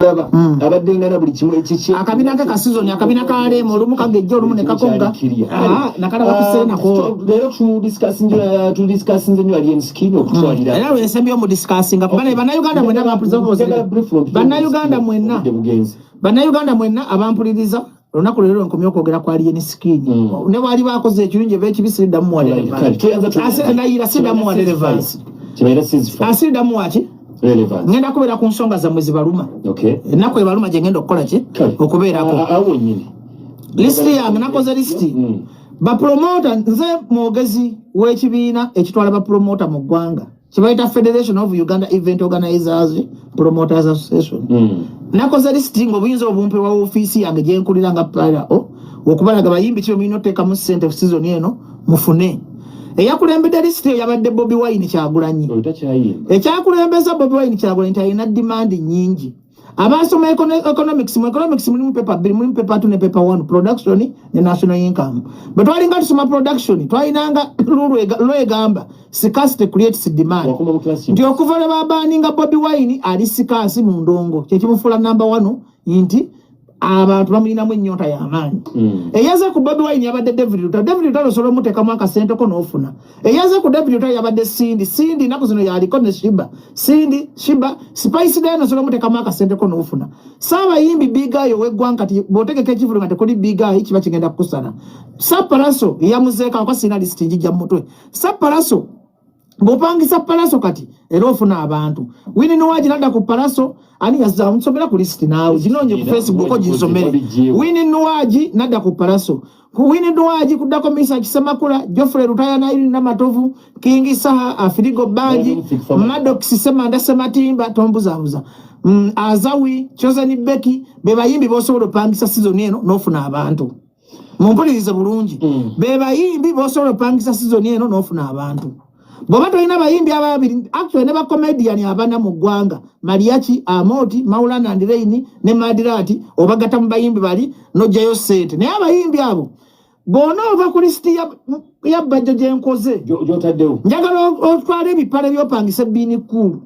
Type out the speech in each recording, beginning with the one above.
Olaba abadde nga na buli kimu ekiki. Akabina ke ka season, akabina ka lemo, olumu kagejja, olumu ne kakogga. Ah, nakalaba ku sere nako. Leero tudiscussinze nnyo Alien Skin okutwalira. Era lwensembye omudiscussinga kuba naye Bannayuganda mwenna bampuliriza. Njagala brief on Bannayuganda mwenna. Obudde bugenze. Bannayuganda mwenna abampuliriza, olunaku leero lwenkomye okwogera ku Alien Skin. Ne bwali bakoze ekirungi eba ekibi, siriddamu. Kale, tweyanza. Ndayira siddamu wa relevance. Kibaira ceasefire. Asiriddamu waki? Relevance. Ngenda kubeera ku nsonga zammwe zibaluma. Ennaku ebaluma gye ngenda okukola ki? Kale. Okubeerako. Awo wennyini. Lisiti yange, nakoze lisiti. Bapromota, nze mwogezi w'ekibiina ekitwala bapromota mu ggwanga kibayita Federation of Uganda Event Organizers Promoters Association. Nakoze lisiti ngaobuyinza obumpewa ofiisi yange gyenkulira nga PRO okubalaga bayimbi kibe mulina oteekamu ssente season eno mufune. Eyakulembedde lisiti eyo yabadde Bobi Wine Kyagulanyi. Oyo takyayimba. Ekyakulembeza Bobi Wine Kyagulanyi nti alina demand nyingi. Abasoma economics, mu economics mulimu paper bbiri, mulimu paper 2 ne paper 1, production ne national income. Bwe twalinga tusoma production, twalinanga lwegamba scarcity creates demand. Wakoma mu class. Nti okuva lwe babaninga Bobi Wine ali scarce mu ndongo, kyekimufuula number one nti abantu bamulinamu ennyonta y'amaanyi. Eyaze ku Bobi Wine yabadde David Lutalo. David Lutalo osobola omuteekamu akasente ko n'ofuna. Eyaze ku David Lutalo yabadde Cindy. Cindy ennaku zino yaliko ne Sheebah. Cindy, Sheebah, Spice Diana osobola omuteekamu akasente ko n'ofuna. Saabayimbi Big Eye ow'eggwanga, kati bw'otegeka ekivulu nga tekuli Big Eye kiba kigenda kukusala. Sa Pallaso yamuzeeka kwa sina lisiti njijja mu mutwe. Sa Pallaso, bw'opangisa Pallaso kati era ofuna abantu. Winnie Nwagi nadda ku Pallaso. Ani yazza nsomera ku lisiti naawe ginoonye ku Facebook oginsomere. Winnie Nwagi nadda ku Pallaso. Ku Winnie Nwagi kuddako Misa Kisemakula, Geoffrey Lutaya, Nairi Namatovu, King Saha, Afrigo Banji, Maddox Semanda Sematimba, tombuzaabuza, Azawi, Chosen Becky, be bayimbi b'osobola opangisa season eno n'ofuna abantu. Mumpulirize bulungi. Be bayimbi b'osobola opangisa season eno n'ofuna abantu. Bw'oba tolina bayimbi ababiri, actually ne bacomedian abana mu ggwanga, Mariachi, Amoti, Maulana and Reign ne Madirati, obagatta mu bayimbi bali n'ojjayo ssente. Naye abayimbi abo bw'ona ova ku lisiti ya Bajjo gye nkoze Gy'otaddewo. Njagala otwale ebipale byopangisa ebbiini kkulu,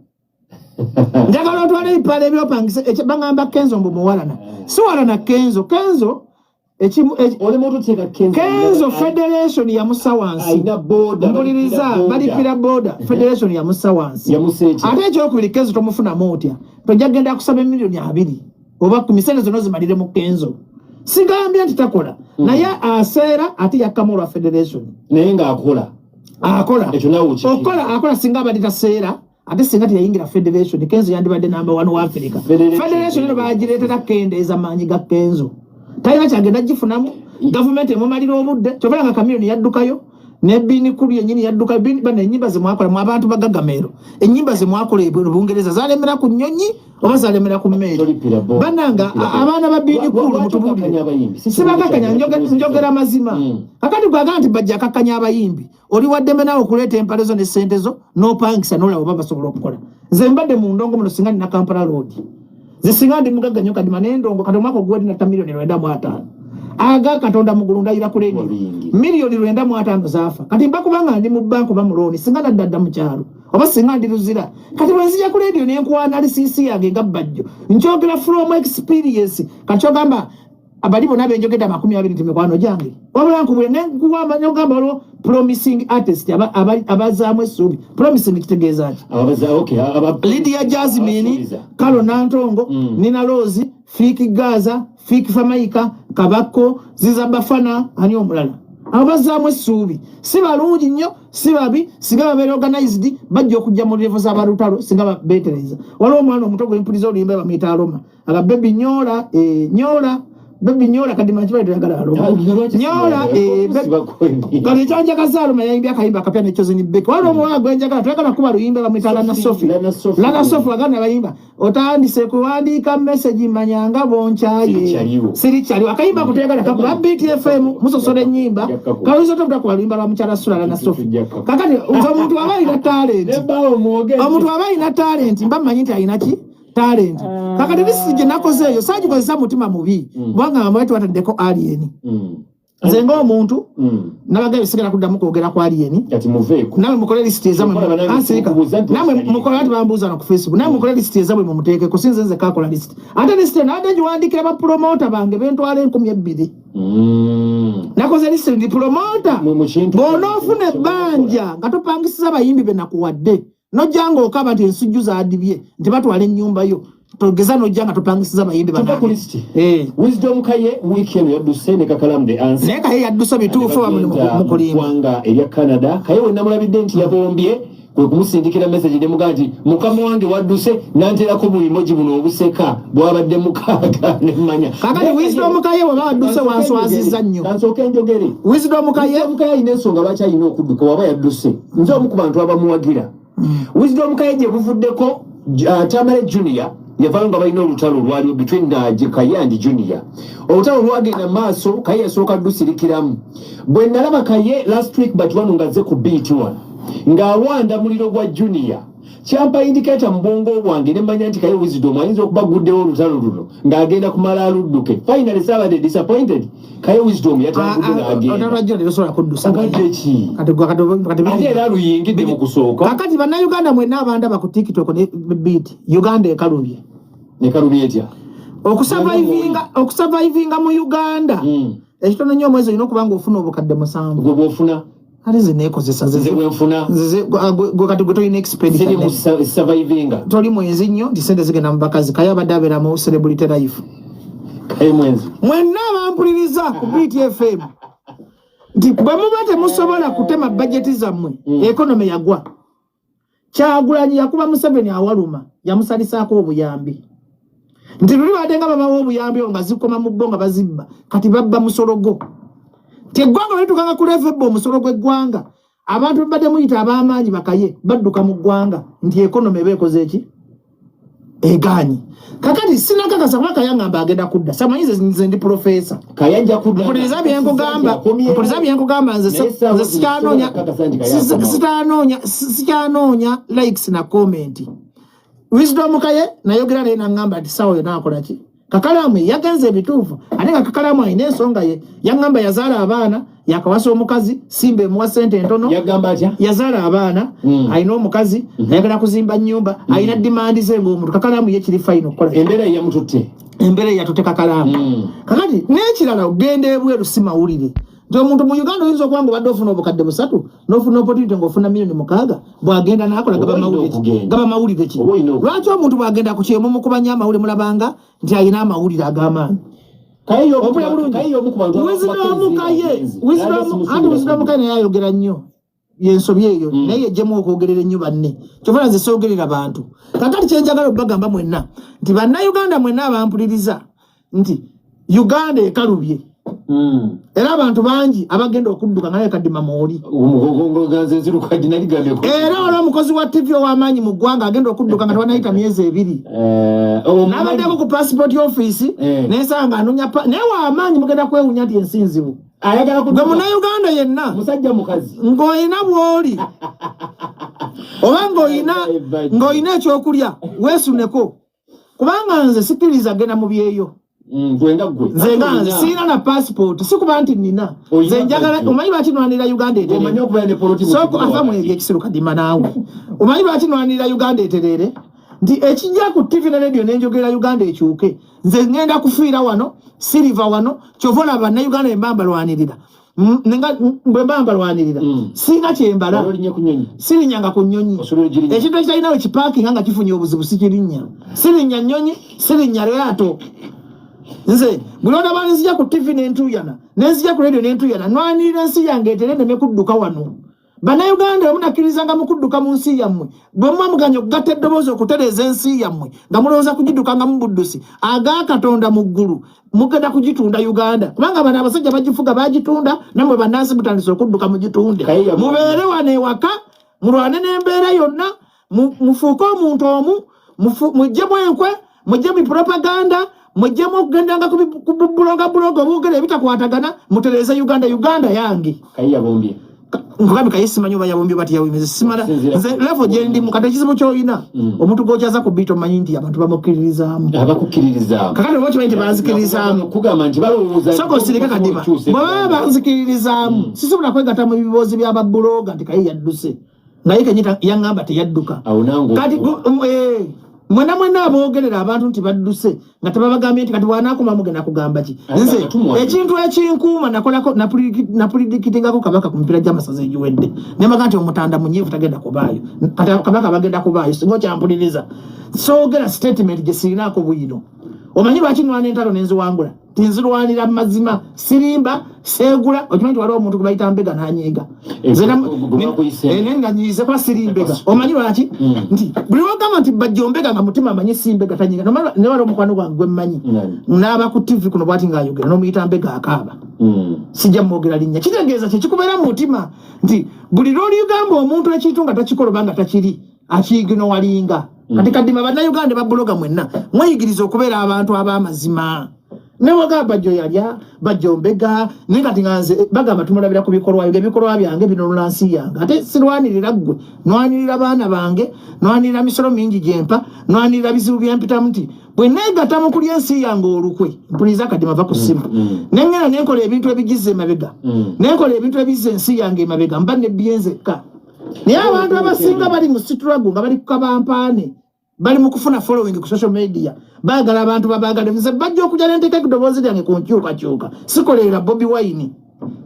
njagala otwale ebipale ebyopangisa. Bagamba Kenzo mbu muwalana, si walana Kenzo. Kenzo ekimu Olema otuteeka Kenzo. Kenzo federation yamussa wansi. Alina boda. Mpuliriza, balipira boda, federation yamussa wansi. Yamussa ekyo. Ate ekyokubiri, Kenzo tomufunamu otya? Tojja genda kusaba emiliyoni 20 oba 10, sente zonna zimalire mu Kenzo. Sigambye nti takola, naye aseera ate yakkamu olwa federation. Naye ng'akola. Akola. Ekyo naawe okikiriza. Okola, akola. Singa abadde taseera, ate singa teyayingira federation, Kenzo yandibadde number one wa Africa. Federation. Federation eno bagireetera kendeeza maanyi ga Kenzo. Talina kyagenda gifunamu, gavumenti emumalira obudde. Kyobala nga Chameleone yaddukayo ne Bini Kulu yennyini yadduka. Bano ennyimba zemwakola mu abantu bagagameero, ennyimba zemwakola ebweru Bungereza zalemera ku nnyonyi oba zalemera ku mmeeri? Tolipira boda. Bananga abaana ba Bini Kulu Lwaki okakkanya mutubulire. abayimbi? Si Sibakakkanya, njogera mazima. Kakati gwagamba nti bajja akakkanya abayimbi, oli waddembe naawe okuleeta empale zo ne sente zo n'opangisa n'olaba oba basobola okukola. Nze mbadde mu ndongo muno, singa nina Kampala Road, nze singa ndi mugagga nnyo kadima n'endongo. Kati omwaka oguwedde natta miliyoni 95 aga Katonda mugulu, ndayira ku lediyo. Bingi. Miliyoni 95 zaafa. Kati mba kubanga ndi mu banka oba mu looni, singa naddadda mu kyalo oba singa ndi Luzira. Kati bwe nzija ku lediyo nenkuwa analysis yange nga Bajjo, nkyogera from experience. Kati kyogamba abali bonna benjogedde 20 nti mikwano gyange, wabula nkubule nenkuwa ogamba waliwo promising artist abazaamu essuubi. Promising kitegeeza ki? Abaza, okay, Lydia Jasmine, abasuubiza. Kalo Nantongo, Nina Rose, Fik Gaza, Fik Famaika, Kabako, Ziza Bafana, ani omulala? Abo bazzaamu essuubi. Si balungi nnyo, si babi, singa babeera organized bajja okujja mu level z'abalutalo singa beetereza. Waliwo omwana omuto gwempuliza oluyimba bamuyita Aloma. Aga baby nyola, nyola, baby nyola kadima kibaye toyagala Aloma. Ah, lwaki Nyola, sibako kati ekyanjagaza Aloma yayimbye akayimba akapya ne Chosen Becky. Waliwo omuwala gwenjagala toyagala kuba luyimba bamuyita Lana Sophie. Lana Sophie. Lana Sophie agana bayimba otandise kuwandiika message manyanga bonkyaye. Sirikyaliwo. Sirikyaliwo akayimba ako toyagala kakuba BTFM musosola ennyimba. Jja kawuliza otobutakuba luyimba lwa mukyala Sula Lana Sophie. Tujja kukakuba. Kakati nze omuntu aba alina talent, Nebbaawo mwogezi. omuntu aba alina talent mba mmanyi nti alina ki talent. Kakati lisi gye nakoze eyo saagikozesa mutima mubi, kubanga amaweti wataddeko Alien. Nze ng'omuntu nabagambye sigala kuddamu kwogera ku Alien. Kati muveeko. Nawe mukole lisiti ezamwe. Okola banange Ansirika. kubuuza nti Namwe osalire. mukole ati bambuuza na ku Facebook. Nawe mukole lisiti ezamwe mumuteekeko, si nze nzekka akola lisiti. Ate lisiti eno ate ngiwandiikira bapromota bange bentwala 2000. Nakoze lisiti ndi promota. Mwe mu kintu- Bw'onoofuna ebbanja nga topangisiza bayimbi be nakuwadde, nojja ng'okaba nti ensujju zaadibye nti batwala ennyumba yo, togeza nojja nga topangisiza bayimbi Tuva ku banange. lisiti. Eh. Wisdom Kaye wiiki eno yadduse ne Kakalamu the Answer. Naye Kaye yadduse bituufu oba muli Bagenda mu kulimba? ggwanga erya Canada. Kaye we namulabidde nti yabombye kwe kumusindikira message ne mugamba nti mukama wange wadduse, nanterako bu emoji buno obuseka bwabadde mukaaga ne mmanya. Kaakati Wisdom Kaye bw'aba wadduse wanswazizza nnyo. Kansooke njogere. Wisdom Kaye Wisdom Kaye alina ensonga lwaki alina okudduka waba yadduse. Nze omu ku bantu abamuwagira. Wisdom Kaye gye buvuddeko Tamale Junior yavaayo nga balina olutalo olwaliwo between Kaye and Junior. Olutalo lwagenda maaso, Kaye yasooka ddusirikiramu. Bwe nalaba Kaye last week but wano ng'azze ku beat wano ng'awanda muliro gwa Junior, kyampa indicator mu bwongo bwange ne mmanya nti Kaye Wisdom ayinza okuba guddewo olutalo luno ng'agenda kumala aludduke. Finally saabadde disappointed. Kaye Wisdom yatambudde n'agenda. Otalwajjo terusobola kuddusa. Obadde ki? Kati gwe kati Ate era aluyingidde mu kusooka. Kakati bannayuganda mwenna abandaba ku TikTok ne beat, Uganda ekalubye. Ekalubye etya? Okusurvivinga mu Uganda ekitono nnyo omwezi olina okuba ng'ofuna 7,000. Gwe bw'ofuna? Ate ze neekozesa. Nze bwe nfuna. Gwe kati gwe tolina expenditure Siri mu nene. Survivinga. Toli mwenzi nnyo nti sente zigenda mu bakazi. Kaye abadde abeera mu celebrity life. Kaye mwenzi. Mwenna abampuliriza ku Beat FM nti bwe muba temusobola kutema bajeti zammwe, economy yagwa. Kyagulanyi yakuba Museveni awaluma, yamusalisaako obuyambi nti luli badde nga babawa obuyambi obwo nga zikoma mu bo nga bazibba, kati babba musolo gwo. Nti eggwanga bwe litukanga ku level ebba omusolo gw'eggwanga, abantu babadde muyita ab'amaanyi bakaye badduka mu ggwanga nti economy eba ekoze eki egaanyi. Kakati sinakakasa kuba Kaye ngamba agenda kudda, samanyi nze ndi profesa. Kaye ajja kudda. Mpuliriza byenkugamba, Akomyewo. mpuliriza byenkugamba. Nze Naye essaawa nze zino sikyanoonya sisobola kukakasa nti Kaye akomawo. Sikyanoonya likes na comment. Wisdom Kaye nayogera naye naŋŋamba nti sawa yonna akola ki. Kakalamu yagenze ebituufu, ate nga Kakalamu alina ensonga ye. Yaŋŋamba yazaala abaana, yakawasa omukazi, simba emuwa sente entono. Yagamba atya? Yazaala abaana, alina omukazi, ayagala kuzimba nnyumba, alina demand ze ng'omuntu. Kakalamu ye kiri fine okukola. Embeera yeyamututte. Embeera eyatutte Kakalamu. Kakati n'ekirala, ogenda ebweru si mawulire nti omuntu mu Uganda oyinza okuba nga obadde ofuna 300,000 n'ofuna opportunity ng'ofuna miliyoni 6, bw'agenda n'akola gaba Oba olina mawulire ki? okugenda. Gaba mawulire ki? Oba olina okugenda. Lwaki omuntu bw'agenda ku kyemu mukubanya amawulire mulabanga nti alina amawulire ag'amaanyi? Kaye y'omu ku Obula bulungi. Kaye y'omu ku bantu Wisdom abakkiriza Kaye, abagenzi. Wisdom, Ate simusuubira anti Wisdom kudda. Kaye naye ayogera nnyo, yensobi eyo. Naye yejjemu okwogerera ennyo banne, kyova nze soogerera bantu. Kakati kyenjagala obbagamba mwenna nti bannayuganda mwenna abampuliriza nti Uganda ekalubye. Era abantu bangi abagenda okudduka nga naye kadima mwoli. Nze nziruka ginaligambye. Era waliwo omukozi wa TV ow'amaanyi mu ggwanga agenda okudduka nga tewanayita myezi 2. N'abaddeko ku passport office nensanga anoonya naye w'amaanyi, mugenda kwewunya nti ensi nzibu. Ayagala Gwe munnayuganda yenna Musajja mukazi? ng'olina bw'oli oba ng'olina ekyokulya, weesuneko, kubanga nze sikiriza genda mu byeyo. Gwe nga gwe. Nze nga nze sirina na passport, si kuba nti nina. Olina Nze njagala budget. Omanyi lwaki nwanirira Uganda Omanyi etereere? okubeera ne poloti mu Sooka kibuga ava mu wakati. ebyo ekisiru kadima naawe. Omanyi lwaki nwanirira Uganda etereere? Nti ekijja ku TV ne radio nenjogera Uganda ekyuke, nze ngenda kufiira wano, siriva wano. Kyova olaba bannayuganda emba mbalwanirira. Bwe mba mbalwanirira, sirina kyembala. Wali olinnye ku nnyonyi? Sirinyanga ku nnyonyi. Osobola ogirinnya? Ekintu ekitalina we kipaakinga nga kifunye obuzibu sikirinnya. Sirinnya nnyonyi, sirinnya lyato. Nze buli ondaba nzija ku TV nentuyana, nenzija ku radio nentuyana, nwanirira ensi yange etere neme kudduka wano. Bannayuganda omunakkirizanga mu kudduka mu nsi yammwe, bwe muba muganya okugatta eddoboozi okutereeza ensi yammwe nga mulowooza kugiddukanga mu buddusi aga Katonda mu ggulu, mugenda kugitunda Uganda, kubanga bano abasajja bagifuga bagitunda. Nammwe bannansi mutandise okudduka mugitunde. Kaye Mubeere wano ewaka, mulwane n'embeera yonna, mufuuke omuntu omu, muggyemu enkwe, muggyemu propaganda, muggyemu okugendanga ku bubuloga buloga obwogera ebitakwatagana, mutereeze Uganda. Uganda yange. Kaye yabombye. Nkugambye Kaye simanyi oba yabombye bati yawimeze simala nze level gye ndimu kati ekizibu ky'olina omuntu gw'okyaza ku biito omanyi nti abantu bamukkiririzaamu. Abakukkiririzaamu. Kakati oba okimanyi nti banzikiririzaamu. Kugamba nti balowooza. Sooka osirike Kadima, bwe baba banzikiririzaamu sisobola kwegatta mu biboozi by'ababuloga nti Kaye yadduse nga ye kenyini yaŋŋamba teyadduka. Awo nange kati mwena mwena aboogerera abantu nti badduse nga tebabagambye nti kati bwanaakoma mugenda kugamba ki? Ate nze abatumwa. Ekintu ekinkuuma nakolako napulidictingako kabaka ku mipiira gy'amasaza egiwedde nembaga nti omutanda munyiivu tagenda kubaayo. Kati kabaka bagenda kubaayo singa okyampuliriza. Soogera statement gye sirinaako bwino. Omanyi lwaki nwana entalo nenziwangula? Tinzirwanira mazima, sirimba, seegula. Okimanyi nti waliwo omuntu gwe bayita mbega n'anyiiga? Eh, Nze gwe bakuyise. Naye nga nyiize kuba siri mbega. Omanyi lwaki? Nti buli lwogamba nti Bajjo mbega nga mutima amanyi si mbega, tanyiiga. Ne waliwo omukwano gwange gwe mmanyi Nani? n'aba ku TV kuno bwati ng'ayogera n'omuyita mbega akaaba. Sijja mwogera linnya. Kitegeeza kyekikubeera mu mutima nti buli lw'oligamba omuntu ekintu nga takikola oba nga takiri akiiginowalinga. Kati Kadima, bannayuganda babuloga mwenna mweyigiriza okubeera abantu ab'amazima. Newagamba Bajjo yalya Bajjo mbega, naye kati nga nze bagamba tumulabira ku bikolwa byo. Ebikolwa byange binonula nsi yange, ate sirwanirira ggwe, nwanirira baana bange, nwanirira misolo mingi gyempa, nwanirira bizibu byempitamu nti bwe neegatta mu kulya ensi yange olukwe. Mpuliriza Kadima, va ku ssimu. Nengenda nenkola ebintu ebigize emabega, nenkola ebintu ebizza ensi yange emabega, mba nebyenzekka. Naye abantu abasinga bali mu struggle nga bali kukabampaane, bali mu kufuna following ku social media, baagala abantu babaagale. Nze bajja okujja nenteeka eddoboozi lyange ku nkyukakyuka. Sikolerera Bobi Wine,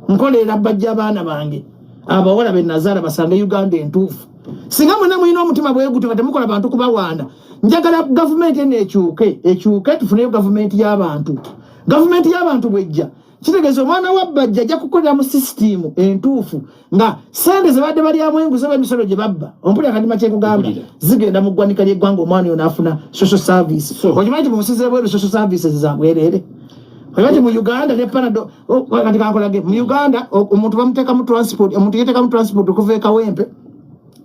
nkolerera bajja abaana bange abawala be nazaala basange Uganda entuufu. Singa mwena mulina omutima bwe gutyo nga temukola bantu kubawaana. Njagala gavumenti eno ekyuke, ekyuke tufuneyo gavumenti y'abantu. Gavumenti y'abantu bwejja kitegeeza omwana wa Bajja ajja kukolera mu sisitiimu entuufu nga sente ze badde balyamu enguzi oba emisolo gye babba. Ompulira Kadima kyekugamba? Mpulira. Zigenda mu ggwanika ly'eggwanga, omwana oyo n'afuna social service. Okimanyi nti mu nsi z'ebweru social services za bwereere? Okimanyi nti mu Uganda ne Panado kati kankolage mu Uganda omuntu bamuteekamu transport, omuntu yeteekamu transport okuva e Kawempe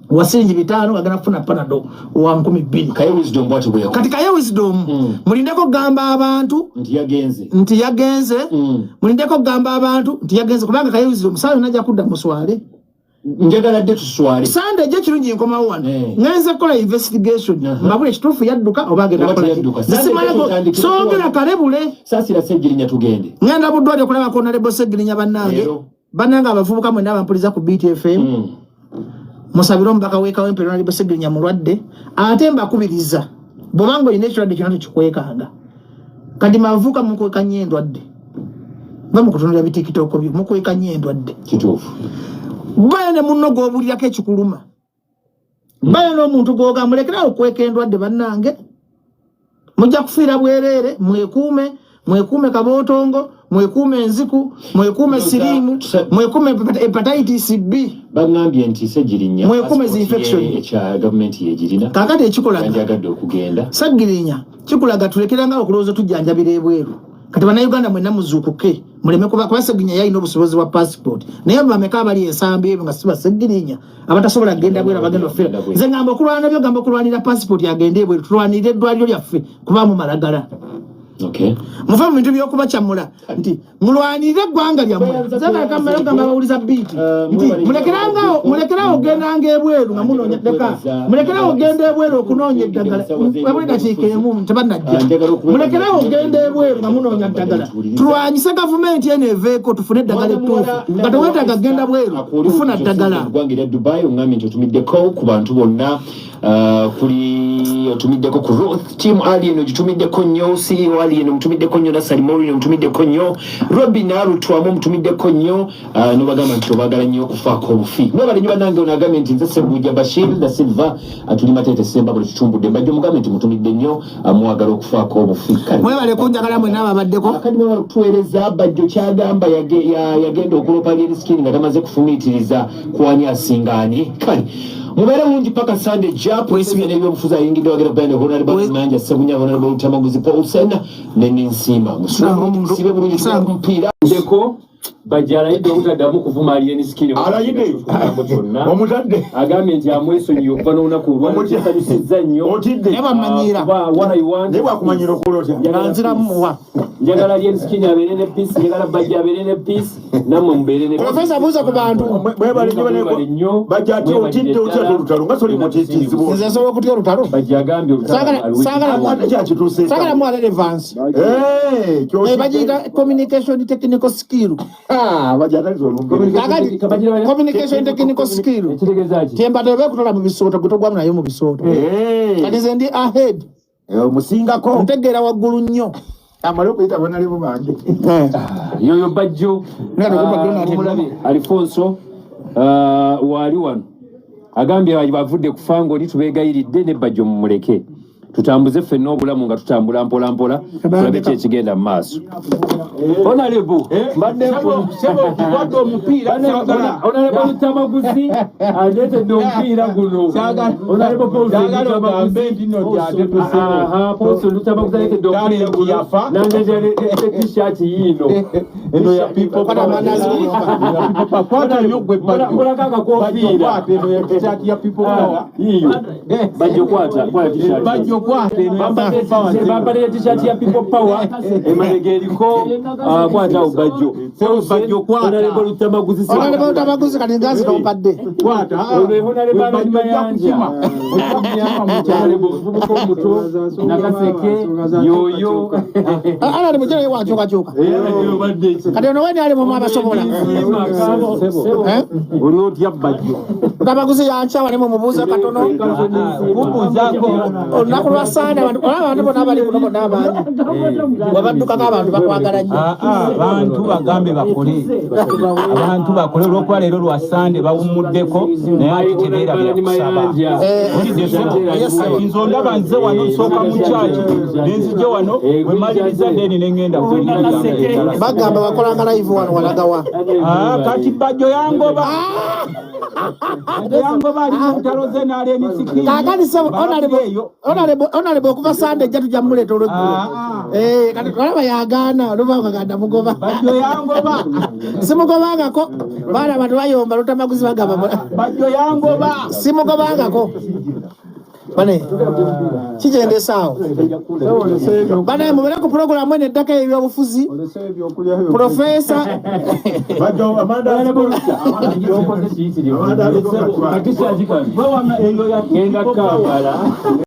wa siringi 5 agenda kufuna Panado wa 2000. Kaye Wisdom bwatyo bwe yakola. Kati Kaye Wisdom, mulindeko okugamba abantu nti yagenze. Nti yagenze. Mulindeko okugamba abantu nti yagenze, kubanga Kaye Wisdom saa yonna ajja kudda muswale. Njagala dde tuswale. Sande ejja ekirungi nkomawo wano. Ngenze kukola investigation mbabule ekituufu yadduka oba agenda Oba kukola ki. teyadduka. Nze Sande simalako tutandikire soogera kalebule. Saasira Ssegirinya tugende. Ngenda buddwaliro okulabako Honorable Ssegirinya. Bannange, Leero. bannange abavubuka mwenna abampuliza ku BTFM, musabire omubaka w'e Kawempe Honorable Ssegirinya, mulwadde. Ate mbakubiriza, bw'obanga olina ekirwadde kyonna tekikwekanga. Kati abavubuka mukweka nnyo endwadde, ba mukutunulira bitikitoko byo, mukweka nnyo endwadde. Kituufu. Bayo ne munno gw'obuulirako ekikuluma, bayo n'omuntu gw'ogamba mulekerawo okweka endwadde. Bannange, mujja kufiira bwereere. Mwekuume, mwekuume kabootongo, mwekuume enziku, mwekuume siriimu, mwekuume hepatitis B. Bagambye nti Ssegirinya Mwekuume zi passport infection. ye ekya gavumenti yegirina. Kaakati ekikolaga Yandyagadde okugenda. Saggirinya kikulaga tulekeranga okulowooza tujjanjabira ebweru. Kati bannayuganda mwenna muzuukuke muleme kuba Segirinya yalina obusobozi bwa passport, naye bameka abali ensambi ebyo nga si Basegirinya abatasobola kugenda bweru abagenda okufiira? Nze ngamba okulwana byo gamba okulwanira passport agende ebweru, tulwanirire eddwaliro lyaffe kuba mumalagala. Muve mu bintu by'okubakyamula nti mulwanirire eggwanga lyammwe. Nze gamba abawuliza biiti nti mulekerangawo, mulekerawo ogendanga ebweru nga munoonya leka mulekerawo ogenda ebweru okunoonya eddagala. Wabula dakiika emu tebannajja. Mulekerawo ogenda ebweru nga munoonya ddagala. Tulwanyise gavumenti eno eveeko tufune eddagala ettuufu nga teweetaaga kugenda bweru kufuna ddagala. Eggwanga erya Dubai oŋŋambye nti otumiddeko ku bantu bonna, kuli otumiddeko ku Ruth Team Alien, ogitumiddeko nnyo CEO Alien, omutumiddeko nnyo Nasali Morin, omutumiddeko nnyo Robin Arutwamu, omutumiddeko nnyo, nobagamba nti obagala nnyo okufaako obufi. Mwebale nnyo bannange. Ono agambye nti nze Sebuja Bashir da Silva, atuli Mateete Semba buli kitumbudde mbajja omugambe nti mutumidde nnyo, mwagala okufaako obufi. Kale. Mwebale kunjagala mwenna ababaddeko. Akadi mwebale kutuweereza. Bajjo kyagamba yagenda okulopa Alien Skin nga tamaze kufumiitiriza kwani asinga ani. Kale mubeere bulungi paka Sande ejja. Pulezidenti n'ebyobufuzi ayingidde wagera band Honorable Manja Sebunya, Honorable Lutamaguzi Paulsen ne Ninsiima. Musibe bulungi Sango. mupiira. Ndeko Bajja alayidde obutaddamu kuvuma Alien Skin. Alayidde. Kyonna. Omutadde. Agambye nti amwesonyiye okuva n'olunaku olwalekisanyusizza nnyo. Otidde. Naye bamanyira. Kuba what I want Naye bwakumanyira okola otya? Nga nziramu muwa. Njagala Alien Skin abeere ne peace, njagala Bajja abeere ne peace, nammwe mubeere ne peace. Profesa, buuza ku bantu. Mwebale nnyo. Mwebale nnyo. Bajja ati otidde otya olutalo nga soli mutiitiizi? Nze nsobola okutya olutalo? Bajja agambye olutalo Saagala- Kyakituuse. Saagala mu relevance. Bagiyita communication technical skill. Bajja ataliza olungereza. Kakati communication technical skill Ekitegeeza ki? Tyembata oba ekutola mu bisooto, gwe togwamu nayo mu bisooto. Kati nze ndi ahead. Omusingako. Ntegeera waggulu nnyo. Amale okuyita banalimu bange. Yoyo Bajjo. Nga tekuba Ah, donut. mumulabe Alfonso, ah, waali wano agambye bavudde ku fangoli, tubeegayiridde ne Bajjo mumuleke tutambuze ffenna obulamu nga tutambula mpola mpola, tulabe ki ekigenda mu maaso. Honorable, mbadde Wadde omupiira. Honorable Lutamaguzi aleetedde omupiira guno. Honorable Paul Saagala ogambe nti nno nti ate tusebo. Aha, Paul Lutamaguzi aleetedde omupiira Talent guno. yafa. Nange t-shirt yiino. Eno ya people Kwata power. amandazi ku nyumba. Eno ya people power. Kwata nnyo gwe Bajjo. Mulako akakofiira. Bajjo kwata eno ya t-shirt ya people power. Yiyo. Bajjo kwata, kwata t-shirt. Bajjo kwata eno ya people power. Bambalire t-shirt ya people power emabega eriko, ah, kwata awo Bajjo. Sebo Bajjo kwata. Honorable Lutamaguzi. Honorable Lutamaguzi, kati ngazi tompadde. Kwata. Ah. Ono Honorable Bajjo ojja Mayanja. kukima. Ojja kukima mu kyalo. Honorable muvubuka omuto Nakaseke yoyo. Honorable mujere wakyukakyuka. Kati ono weni ali mumu abasobola. Eh? Oli otya Bajjo? Lutamaguzi yankyawa ne mumubuuza katono. Kubuuzaako. Olunaku lwa Sande abantu olaba abantu bonna abali kuno bonna abangi wabaddukako, abantu bakwagala nnyo. Ah, ah, abantu bagambe bakole, abantu bakole olwokuba leero lwa Sande bawummuddeko, naye ate tebeerabira kusaba. Olidde ssebo? Yes, sir. Kati nze ondaba nze wano nsooka mu kyaki nenzija wano wemaliriza deni nengenda. Bagamba bakolanga live wano walagawa? Ah, kati Bajjo yangoba. Bajjo yangoba, ali mu ntalo ze n'Alien Skin. Kakati sebo eyo. Honorable, okuva Sande ejja tujja muleeta olweggulo. Ah, ah. Eh, kati olaba yagaana oluvanga ganda mugoba. Bajjo yangoba. Simugobangako baana, abantu bayomba Lutamaguzi bagamba Bajjo yangoba. Simugobangako bane kigenda esaawo bane mubere ku puroguramu eno eddako ebyobufuzi. Profesa. Bajjo amandazi. Kyokoze kiyitirivu. Amandazi. Kati kyakikami. Gwe wama eyo ya Ngenda Kampala.